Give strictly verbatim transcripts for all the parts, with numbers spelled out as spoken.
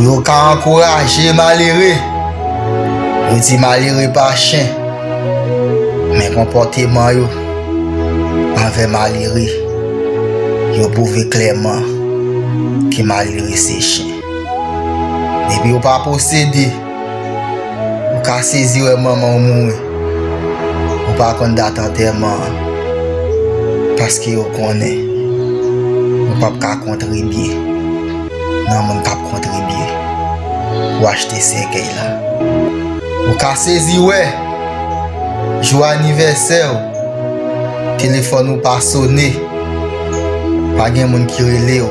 Yo ka ankouraje malere. Yo di malere pa chen. Men konpòteman yo anvè malere, yo pwouve klèman ke malere se chen. Depi w pa posede, ou ka sezi wè manman w mouri. Ou pa konn dat antèman an, paske yo konnen ou p ap ka kontribye nan moun k ap kontribye pou achte sèkèy la. Ou ka sezi wè jou anivèsè w, telefòn ou pa sone, pa gen moun ki rele w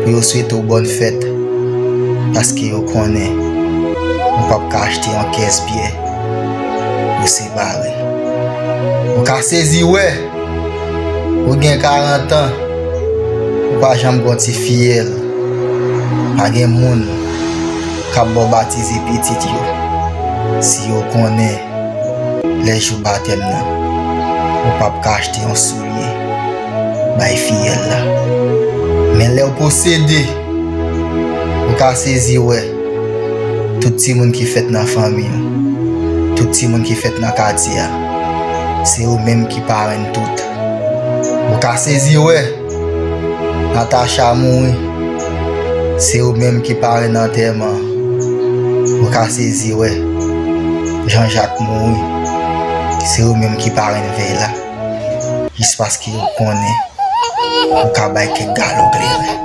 pou yo swete w bòn fèt, paske yo konnen ou p ap ka achte yon kès byè pou separe. Ou ka sezi wè ou gen karant an, ou pa janm gon ti fiyèl, pa gen moun k ap ba w batize pitit yo. Si yo konnen lè jou batèm nan, ou p ap ka achte yon soulye bay fiyèl la. Men lè w posede, ou ka sezi wè tout timoun ki fèt nan fanmi w, tout timoun ki fèt nan katye a, se ou menm ki parenn tout. Ou ka sezi wè Natacha mouri, se ou menm ki parenn antèman an. Ou ka sezi wè Jean Jacques mouri, se ou menm ki parenn vèy la. Jis paske yo konnen ou ka bay kèk galon kleren.